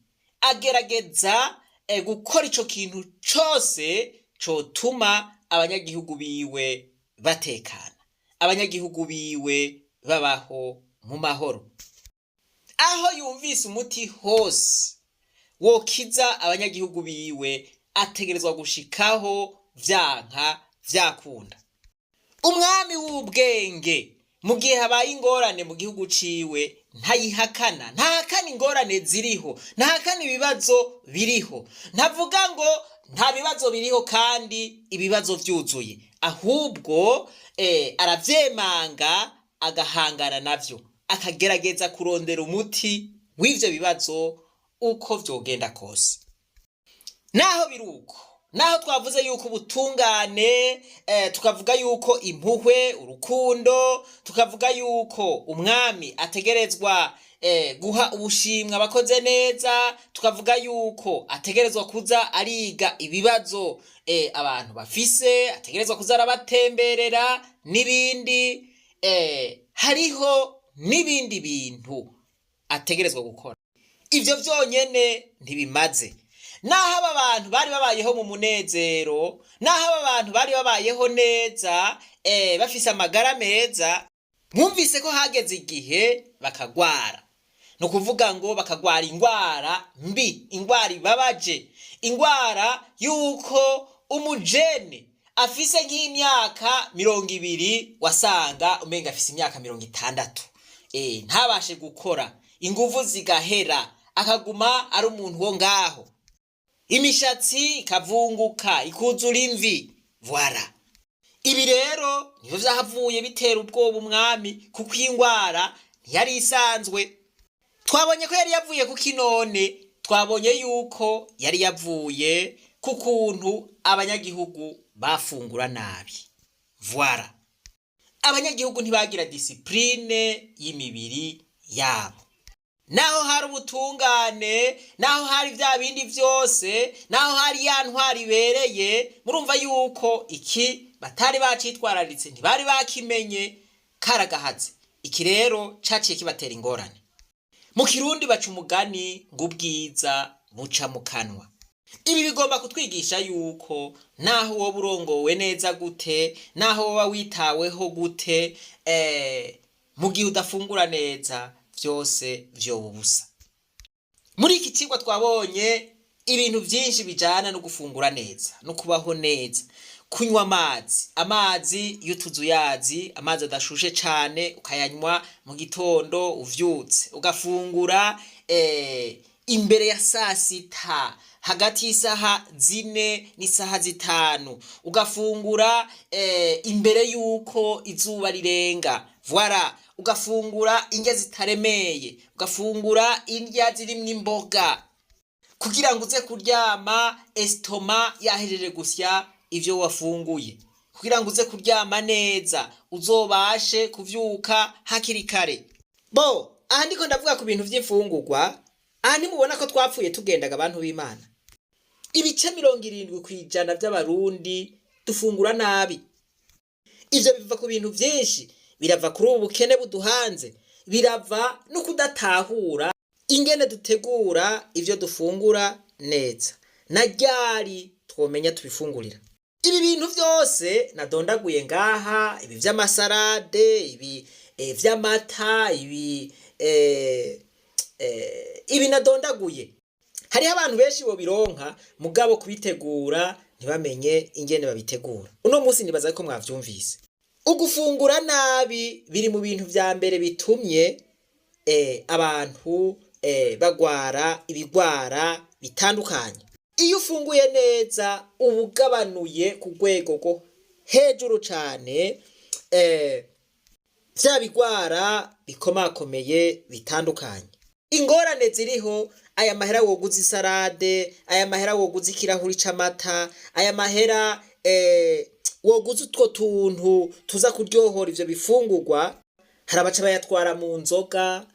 agerageza gukora ico kintu cose cotuma abanyagihugu biwe batekana, abanyagihugu biwe babaho mu mahoro. Aho yumvise umuti hose wokiza abanyagihugu biwe, ategerezwa gushikaho vyanka vyakunda. Umwami w'ubwenge mu gihe habaye ingorane mu gihugu ciwe ntayihakana, ntahakana ingorane ziriho, ntahakana ibibazo biriho, ntavuga ngo nta bibazo biriho kandi ibibazo vyuzuye, ahubwo aravyemanga, agahangana navyo, akagerageza kurondera umuti w'ivyo bibazo uko vyogenda kose. Naho biruko, naho twavuze yuko ubutungane, tukavuga yuko impuhwe, urukundo, tukavuga yuko umwami ategerezwa guha ubushimwe abakoze neza, tukavuga yuko ategerezwa kuza ariga ibibazo abantu bafise, ategerezwa kuza arabatemberera n'ibindi, hariho n'ibindi bintu ategerezwa gukora. Ivyo vyonyene ntibimaze. Naho aba bantu bari babayeho mu munezero, naho aba bantu bari babayeho neza, bafise amagara meza, mwumvise ko hageze igihe bakagwara. Ni ukuvuga ngo bakagwara ingwara mbi, ingwara ibabaje, ingwara y'uko umujene afise nk'imyaka 20 wasanga umenga afise imyaka 60, ntabashe gukora, inguvu zigahera, akaguma ari umuntu wo ngaho, imishatsi ikavunguka, ikuzura imvi. Voilà. Ibi rero nivyo vyahavuye bitera ubwoba umwami, kuko iyi ngwara ntiyari isanzwe. Twabonye ko yari yavuye ku kinone, twabonye yuko yari yavuye ku kuntu abanyagihugu bafungura nabi. Voilà. Abanyagihugu ntibagira discipline y'imibiri yabo. Naho hari ubutungane, naho hari vya bindi vyose, naho hari ya ntwari ibereye, murumva yuko iki batari bacitwararitse, ntibari bakimenye, karagahaze. Iki rero caciye kibatera ingorane. Mu Kirundi baca umugani ngo ubwiza buca mu kanwa. Ibi bigomba kutwigisha yuko naho woba urongowe neza gute, naho woba witaweho gute, mu gihe udafungura neza, vyose vyoba ubusa. Muri iki cigwa twabonye ibintu vyinshi bijana no gufungura neza no kubaho neza, kunywa amazi, amazi y'utuzuyazi, amazi adashushe cane, ukayanywa mu gitondo uvyutse, ugafungura imbere ya sasita, hagati y'isaha 4 n'isaha 5, ugafungura imbere y'uko izuba rirenga. Voilà. Ugafungura indya zitaremeye, ugafungura indya zirimwo imboga, kugira ngo uze kuryama estomac yahejeje gusya ivyo wafunguye, kugira ngo uze kuryama neza, uzobashe kuvyuka hakiri kare. Bo aha ndiko ndavuga ku bintu vy'imfungurwa. Aha ntimubona ko twapfuye tugendaga, abantu b'Imana? Ibice 70% vy'Abarundi dufungura nabi. Ivyo biva ku bintu vyinshi, birava kuri ubu bukene buduhanze, birava no kudatahura ingene dutegura ivyo dufungura neza, na ryari twomenya tubifungurira. Ibi bintu vyose nadondaguye ngaha, ibi vy'amasalade, ibi vy'amata, ibi nadondaguye, hariho abantu benshi bobironka, mugabo kubitegura ntibamenye ingene babitegura. Uno munsi nibaza ko mwavyumvise. Ugufungura nabi biri mu bintu vya mbere bitumye abantu bagwara ibigwara bitandukanye. Iyo ufunguye neza, uba ugabanuye ku rwego rwo hejuru cane vya bigwara bikomakomeye bitandukanye. Ingorane ziriho: aya mahera woguza isalade, aya mahera woguza ikirahuri c'amata, aya mahera woguza utwo tuntu tuza kuryohora ivyo bifungurwa, hari abaca bayatwara mu nzoga,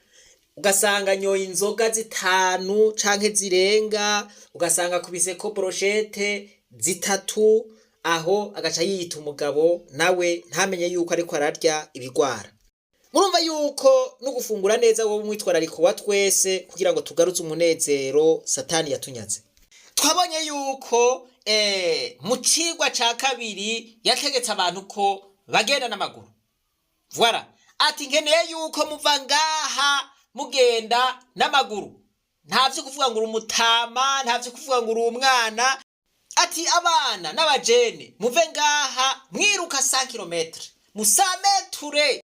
ugasanga anyoye inzoga zitanu canke zirenga, ugasanga akubiseko brochettes zitatu, aho agaca yiyita umugabo, nawe ntamenye yuko ariko ararya ibigwara. Murumva yuko no gufungura neza wowe umwitwarariko wa twese, kugira ngo tugaruze umunezero Satani yatunyaze. Twabonye yuko mu cigwa ca kabiri yategetse abantu ko bagenda n'amaguru. Voilà. Ati nkeneye yuko muva ngaha mugenda n'amaguru. Nta vyo kuvuga ngo uri umutama, nta vyo kuvuga ngo uri umwana. Ati abana n'abajene, muve ngaha mwiruka 100 km, musameture.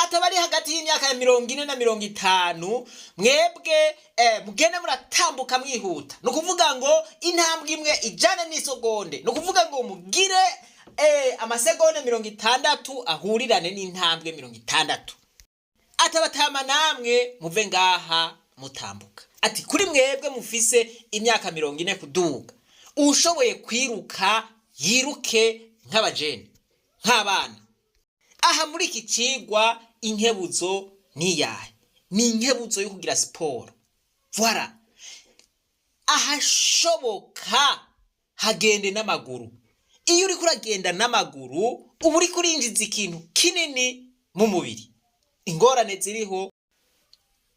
Ataba ari hagati y'imyaka ya 40 na 50, mwebwe mugende muratambuka mwihuta. Ni ukuvuga ngo intambwe imwe ijane n'isegonde, ni ukuvuga ngo mugire amasegonde 60 ahurirane n'intambwe 60. Atabatama namwe muve ngaha mutambuka. Ati kuri mwebwe mufise imyaka 40 kuduga, ushoboye kwiruka yiruke nk'abajene, nk'abana. Aha muri iki cigwa inkebuzo niyahe? Ni inkebuzo yo kugira siporo. Voilà, ahashoboka hagende n'amaguru. Iyo uriko uragenda n'amaguru, uba uriko urinjiza ikintu kinini mu mubiri. Ingorane ziriho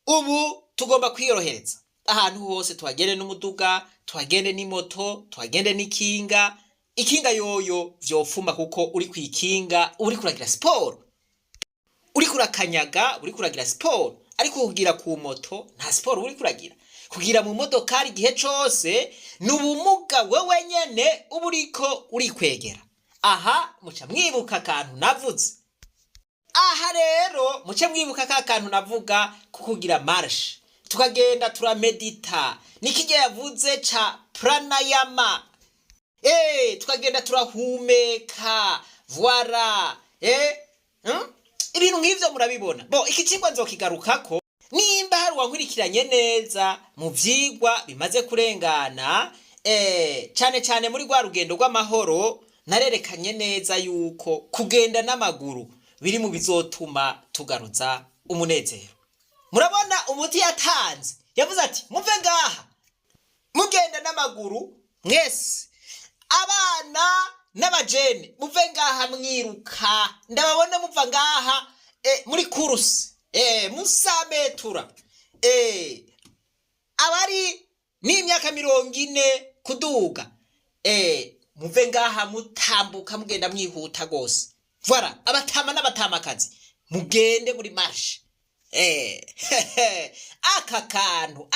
ubu, tugomba kwiyorohereza ahantu hose, tuhagende n'umuduga, tuhagende n'imoto, tuhagende n'ikinga. Ikinga yoyo vyofuma, kuko uri kw'ikinga uba uriko uragira siporo, uriko urakanyaga, uriko uragira siporo. Ariko kugira ku moto nta siporo uriko uragira. Kugira mu modokari igihe cose ni ubumuga wewe nyene uba uriko urikwegera. Aha muca mwibuka akantu navuze. Aha rero muce mwibuka ka kantu navuga kukugira marche, tukagenda turamedita, nikijya yavuze ca pranayama, tukagenda turahumeka. Voilà, Ibintu nk'ivyo murabibona. Bo iki cigwa nzokigarukako. Nimba hari uwankurikiranye neza mu vyigwa bimaze kurengana, cane cane muri rwa rugendo rw'amahoro, narerekanye neza yuko kugenda n'amaguru biri mu bizotuma tugaruza umunezero. Murabona umuti yatanze, yavuze ati muve ngaha mugenda n'amaguru mwese, abana n'abajene, muve ngaha mwiruka, ndababone muva ngaha muri course, musametura. Abari n'imyaka 40 kuduga, muve ngaha mutambuka, mugenda mwihuta gose. Voilà, abatama n'abatamakazi mugende muri marche. Aka kantu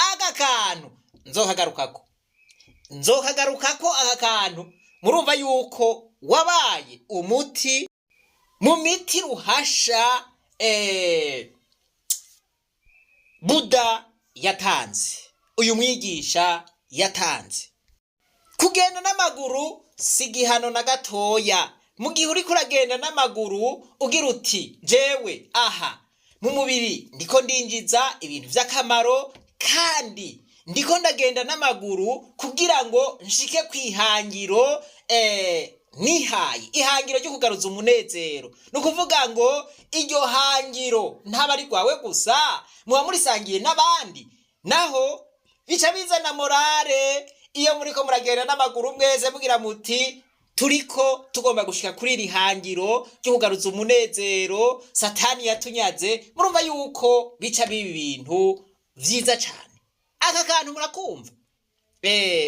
nzokagarukako aka kantu. Murumva yuko wabaye umuti mu miti ruhasha Buda yatanze, uyu mwigisha yatanze. Kugenda n'amaguru si igihano na gatoya. Mu gihe uriko uragenda n'amaguru ugira uti jewe aha mu mubiri ndiko ndinjiza ibintu vy'akamaro, kandi ndiko ndagenda n'amaguru kugira ngo nshike kwihangiro nihaye, ihangiro ryo kugaruza umunezero. Ni ukuvuga ngo iryo hangiro ntaba ari rwawe gusa, muba murisangiye n'abandi, naho bica bizana morale. Iyo muriko muragenda n'amaguru mwese mugira muti turiko tugomba gushika kuri iri hangiro ryo kugaruza umunezero Satani yatunyaze, murumva yuko bica biba ibintu vyiza cane. Aka kantu murakumva?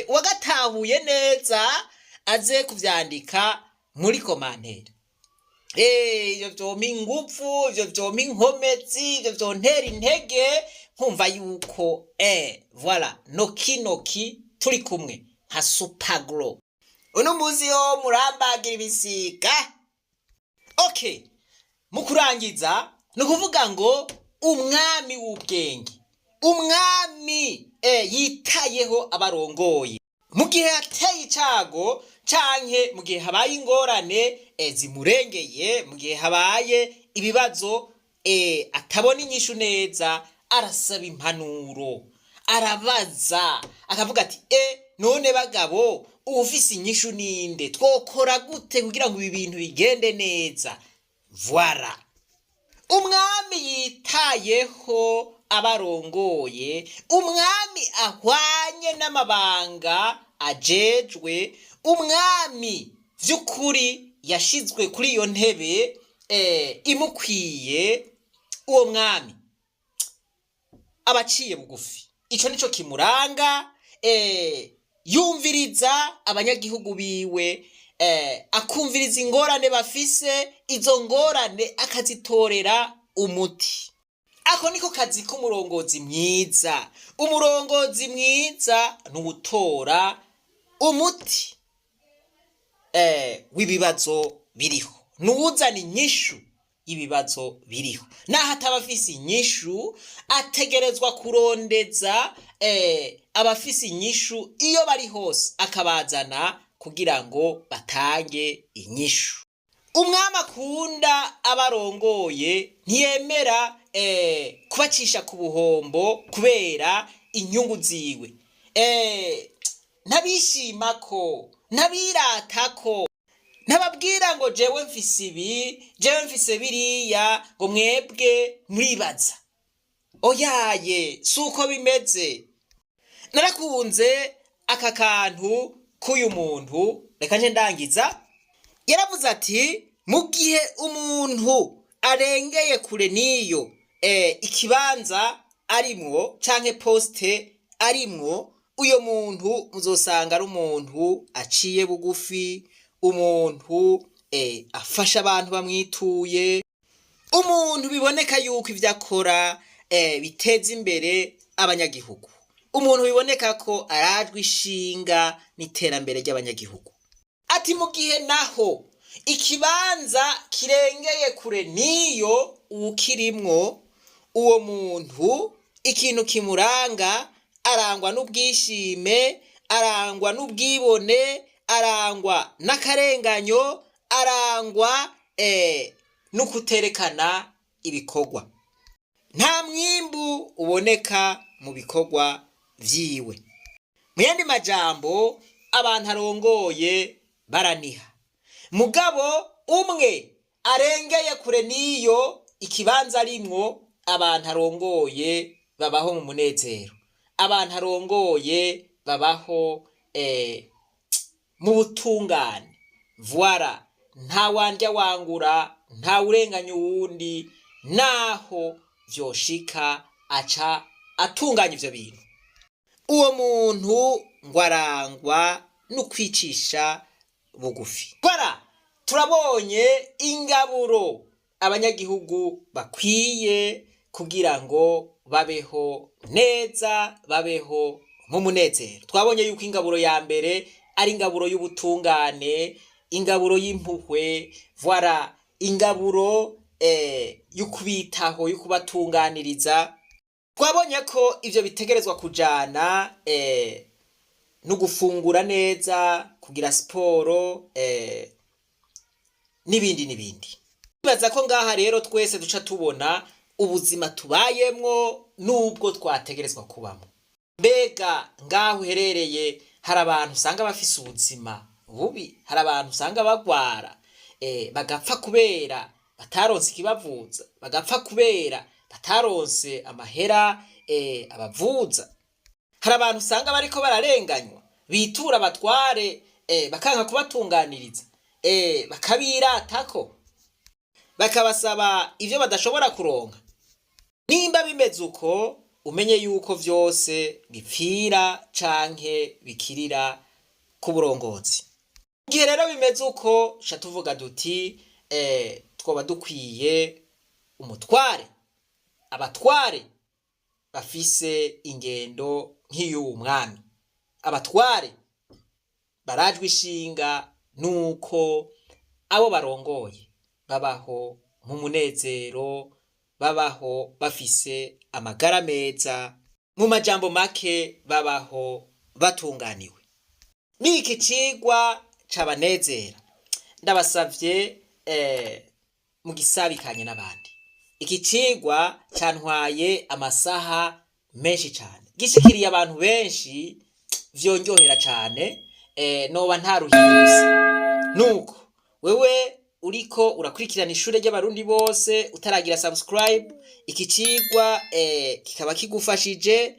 Uwagatahuye neza aze kuvyandika muri commentaire. Ivyo vyompa ingufu, ivyo vyompa inkomezi, ivyo vyontera intege nkumva yuko voilà, noki noki turi kumwe nka Supergro. Uno musi yo murambagira ibisiga. Okay, mu kurangiza ni ukuvuga ngo umwami w'ubwenge, umwami yitayeho abarongoye, mu gihe hateye icago canke mu gihe habaye ingorane zimurengeye, mu gihe habaye ibibazo atabona inyishu neza, arasaba impanuro, arabaza, akavuga ati none bagabo, uwufise inyishu ninde? Twokora gute kugira ngo ibi bintu bigende neza? Voilà, umwami yitayeho abarongoye, umwami ahwanye n'amabanga ajejwe, umwami vy'ukuri yashizwe kuri iyo ntebe imukwiye. Uwo mwami aba aciye bugufi, ico nico kimuranga. Yumviriza abanyagihugu biwe, akumviriza ingorane bafise, izo ngorane akazitorera umuti. Ako niko kazi k'umurongozi mwiza. Umurongozi mwiza ni uwutora umuti w'ibibazo biriho, ni uwuzana inyishu y'ibibazo biriho. y'ibibazo biriho. Naho ataba afise inyishu, ategerezwa kurondeza abafise inyishu iyo bari hose, akabazana kugira ngo batange inyishu. Umwami akunda abarongoye ntiyemera kubacisha ku buhombo kubera inyungu ziwe. Ntabishimako, ntabiratako, ntababwira ngo jewe mfise ibi, jewe mfise biriya, ngo mwebwe muribaza. Oyaye, si uko bimeze. Narakunze aka kantu k'uyu muntu, reka nje ndangiza. Yaravuze ati mu gihe umuntu arengeye kure n'iyo ikibanza arimwo canke poste arimwo, uyo muntu muzosanga ari umuntu aciye bugufi, umuntu afasha abantu bamwituye, umuntu biboneka yuko ivyo akora biteza imbere abanyagihugu, umuntu biboneka ko arajwe ishinga n'iterambere ry'abanyagihugu. Ati mu gihe naho ikibanza kirengeye kure n'iyo uwukirimwo, uwo muntu ikintu kimuranga, arangwa n'ubwishime, arangwa n'ubwibone, arangwa n'akarenganyo, arangwa no kuterekana ibikorwa. Nta mwimbu uboneka mu bikorwa vyiwe. Mu yandi majambo, abantu arongoye baraniha. Mugabo umwe arengeye kure n'iyo ikibanza arimwo, abantu arongoye babaho mu munezero, abantu arongoye babaho mu butungane. Voila, nta wandya wangura, nta urenganya uwundi, naho vyoshika aca atunganya ivyo bintu. Uwo muntu ngo arangwa no kwicisha bugufi. Voila, turabonye ingaburo abanyagihugu bakwiye kugira ngo babeho neza, babeho mu munezero. Twabonye yuko ingaburo ya mbere ari ingaburo y'ubutungane, ingaburo y'impuhwe, voila, ingaburo y'ukubitaho, y'ukubatunganiriza. Twabonye ko ivyo bitegerezwa kujana no gufungura neza, kugira siporo, n'ibindi n'ibindi. Nibaza ko ngaha rero twese duca tubona ubuzima tubayemwo n'ubwo twategerezwa kubamwo. Mbega ngaho uherereye hari abantu usanga bafise ubuzima bubi, hari abantu usanga bagwara, bagapfa kubera bataronse ikibavuza, bagapfa kubera bataronse amahera abavuza. Hari abantu usanga bariko bararenganywa, bitura abatware, bakanka kubatunganiriza, bakabiratako, bakabasaba ivyo badashobora kuronka. Nimba bimeze uko, umenye yuko vyose bipfira canke bikirira ku burongozi. Igihe rero bimeze uko, ca tuvuga duti twoba dukwiye umutware, abatware bafise ingendo nk'iy'uwu mwami, abatware barajwe ishinga nuko abo barongoye babaho mu munezero, babaho bafise amagara meza, mu majambo make babaho batunganiwe. Niki cigwa cabanezera, ndabasavye mugisabikanye n'abandi. Iki cigwa cantwaye amasaha menshi cane, gishikiriye abantu benshi, vyonryohera cane, noba ntaruhiye. Nuko wewe uriko urakurikirana ishure ry'abarundi bose utaragira subscribe, iki cigwa kikaba kigufashije,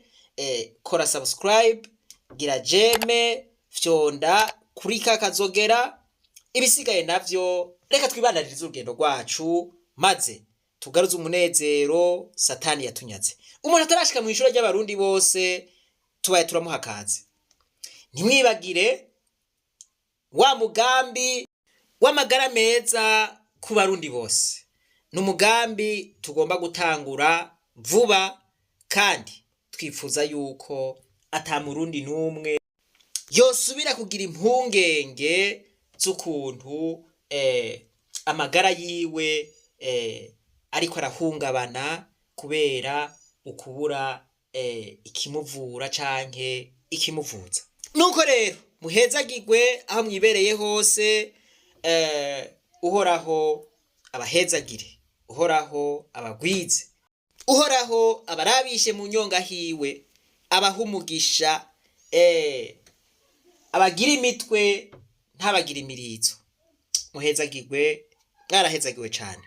kora subscribe, gira j'aime, fyonda kuri ka kazogera. Ibisigaye navyo reka twibandanirize urugendo rwacu, maze tugaruze umunezero Satani yatunyaze. Umuntu atarashika mu ishure ry'abarundi bose, tubaye turamuha kaze. Ntimwibagire wa mugambi w'amagara meza ku barundi bose. Ni umugambi tugomba gutangura vuba, kandi twifuza yuko ata murundi n'umwe yosubira kugira impungenge z'ukuntu amagara yiwe ariko arahungabana kubera ukubura ikimuvura canke ikimuvuza. Nuko rero muhezagirwe aho mwibereye hose, Uhoraho abahezagire, Uhoraho abagwize, Uhoraho abarabishe mu nyonga hiwe, abaha umugisha, abagira imitwe ntabagira imirizo. Muhezagirwe, mwarahezagiwe cane.